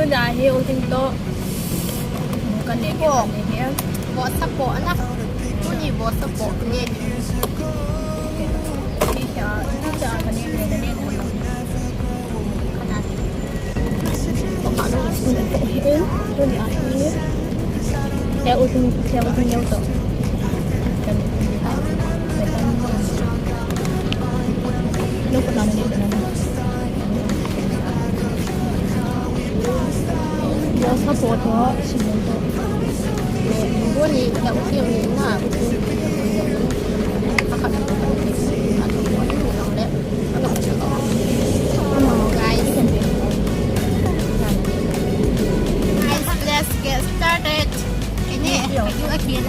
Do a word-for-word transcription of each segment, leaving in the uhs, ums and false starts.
Tuna hi u Ding toh. Kan ne, kan ne hi. Bo support na. Tuni bo support ne. Hi kya, hi kya kan ne, ne, ne, ne. Kan ne. Tuni hi. Tuni hi. Kya u Ding, kya u Ding yo toh. Kan ne. Kan ne. Lo ko na ne, ne, ne. Bo support ho, si bo to. Bo ni, da u ti ni na, u ti. Guys. Guys, let's get started. Ini, you again.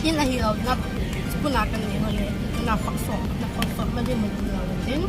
Hin ahi lo na, spoon a kan ne ho le, na khok sok, na khok sok ma de mun lo tin.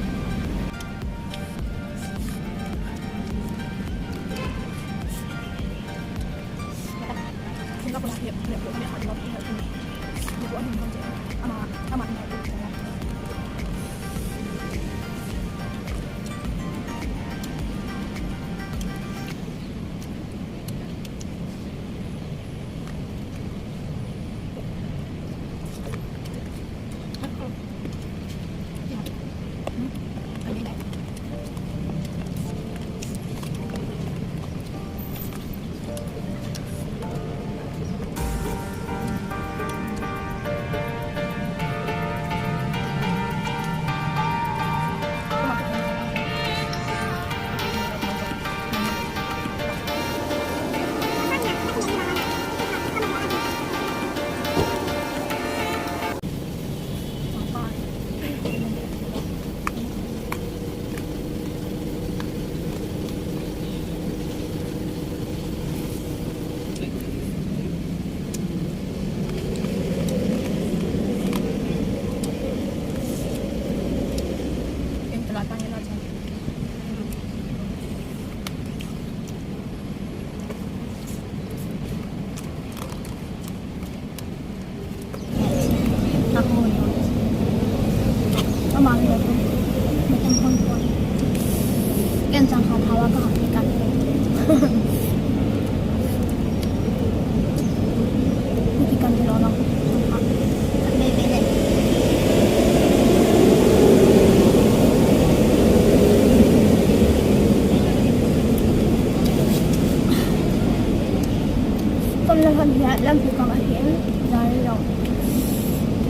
Kom la hon hiat lampi kom ahin, gari lo.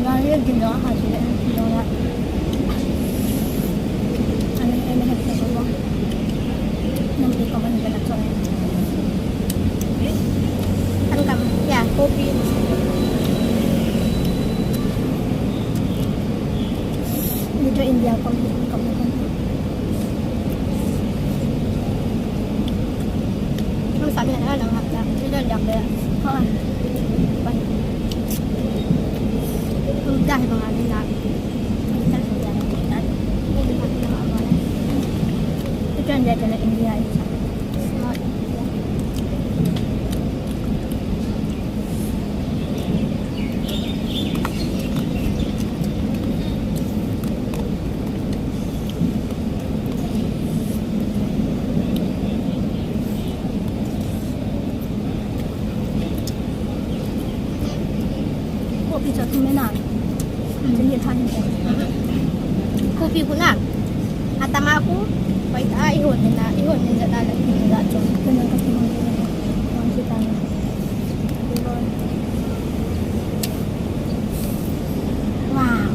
Gari lo din lo, ha, si le, lo la. Ani, ani, hep, hep, lo. Lampi kom ahin, la chon. An kam, ya, kopi. Little India kom, kom, kom. Ang sabi na lang, ang hapla. Little India kom. Haan. Pan. Ang dahil mga nila. Little India kom. Little India kom, India isa. Small India. Kopi chu thum na. Chun hi than hi. Kopi khu na. Atama khu. Pai ta ihon na, ihon na ja na la, ihon na ja chu. Chun ka thum. Wow.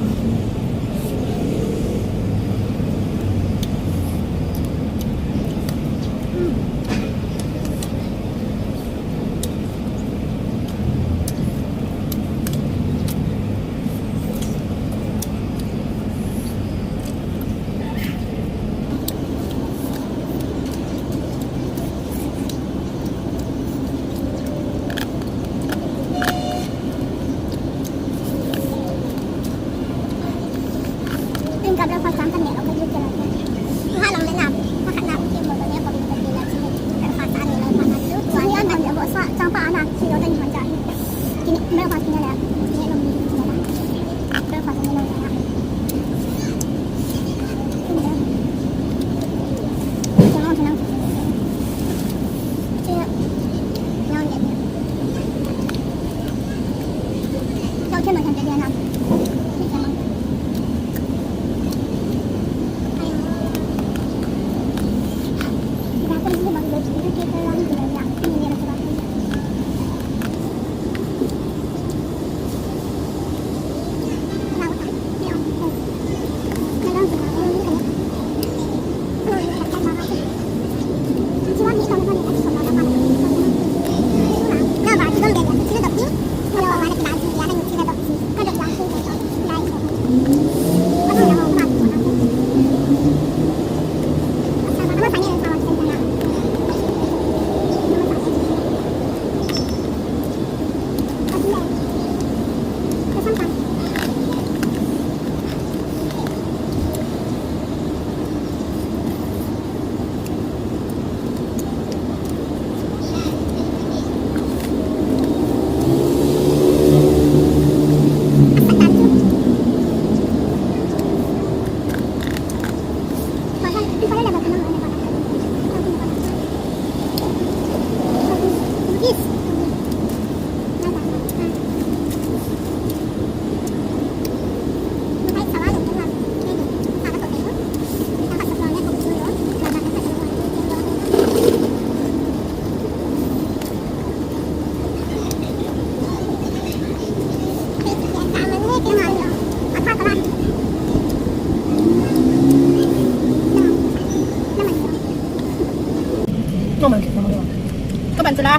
Lah.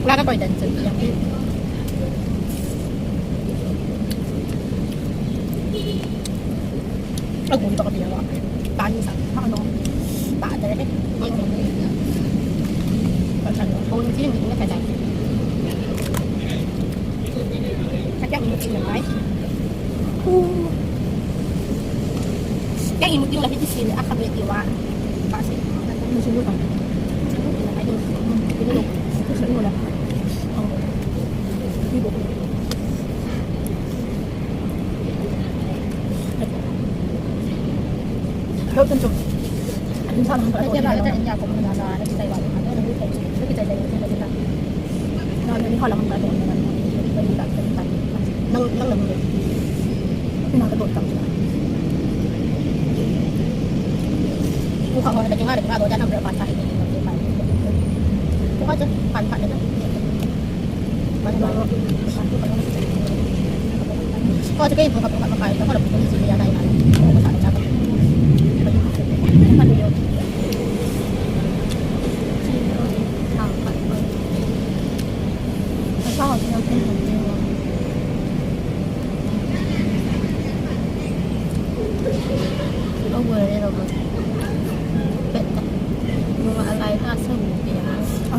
Lah ka koi dan chen. Agu ni baka pinawa. Tani sa. Ano? Ba dere. Ba dere. Kung sino, hindi na kaya. Kaya mo sila, ay. Kaya mo yung lahat yung sila, akabit yung wa. Kasi, ano sila ka? Ay, yung, yung, yung, yung, yung, yung, yung,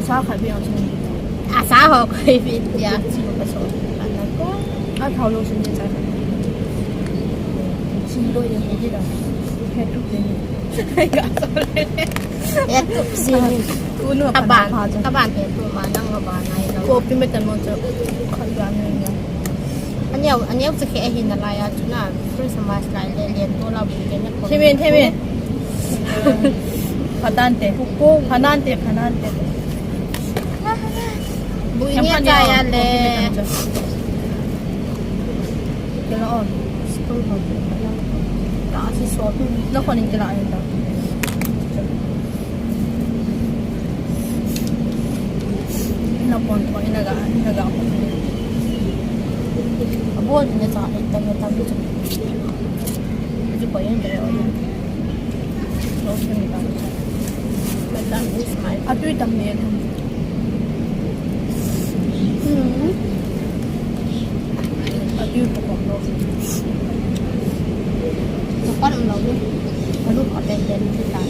Asa khat beh ang sini. Asa ho koi bit ya. Sini ka so. Anak ko. A thau lo sini sa. Sini lo yang ni da. Head to sini. Head to sini. Kuno kaban. Kaban head to ma nang kaban ai lo. Kopi me tan mo cho. Khat ya ni ya. Aneo, aneo cha khe ahi nalai a chu na Christmas lai le len to la bu ke na ko. Themin, themin. Phatante. Phatante, phatante. Bu ni cha ya le. Kila on. Ta si so. Na ko ni kila on ta. Ina pon ko, ina ga, ina ga pon. Abon ina cha, ina tam, ina tam tu. Itu ko ina ga. Lo ina ga. Ina tam is my. Atu tam ne tam. Hmm. Atu ko ko. Ko ko lo. Ko lo ko ben ben ta.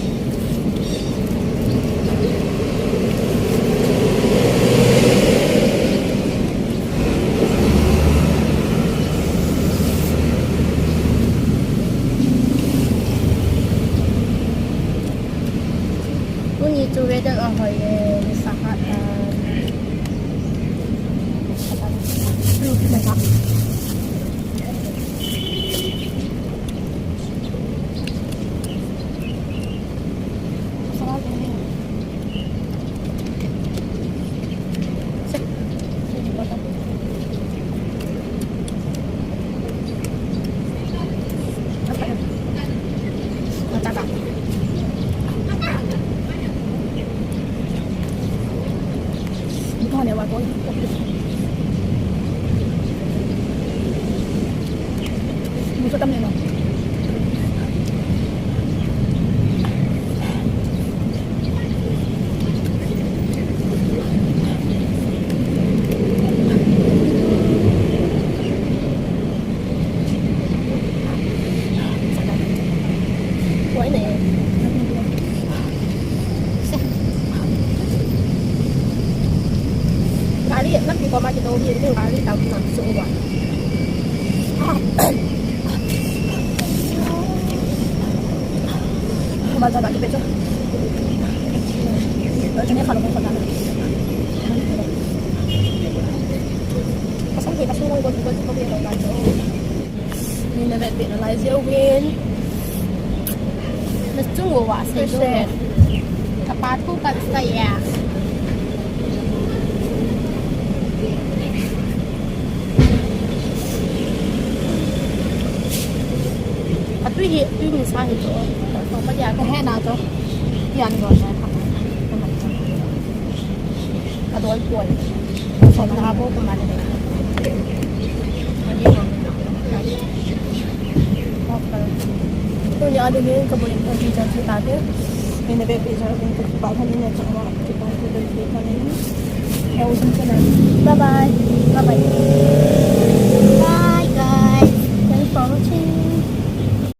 Tuni chu weather ahoi e, nisa khat a. Gari, lampi koma kidoh hi, gari tao na suwa. Ba ta ba ki pecho. Ba ta ne khalo ko khalo. Pasal kita semua ikut ikut ikut ikut ikut. Ni na vet bit na lai jeh uvin. Na chung uva sei jo. Ka pa thu ka sa ya. Ka tui hi, tui min sa hi jo. Ka pa ya ka he na jo. Yan go na ka. Ka doi poi. Som na bo ko ma le. Tuni a dingin ka boi ka ji jan si ta te. Bye bye. Bye bye. Bye guys. Thanks for watching.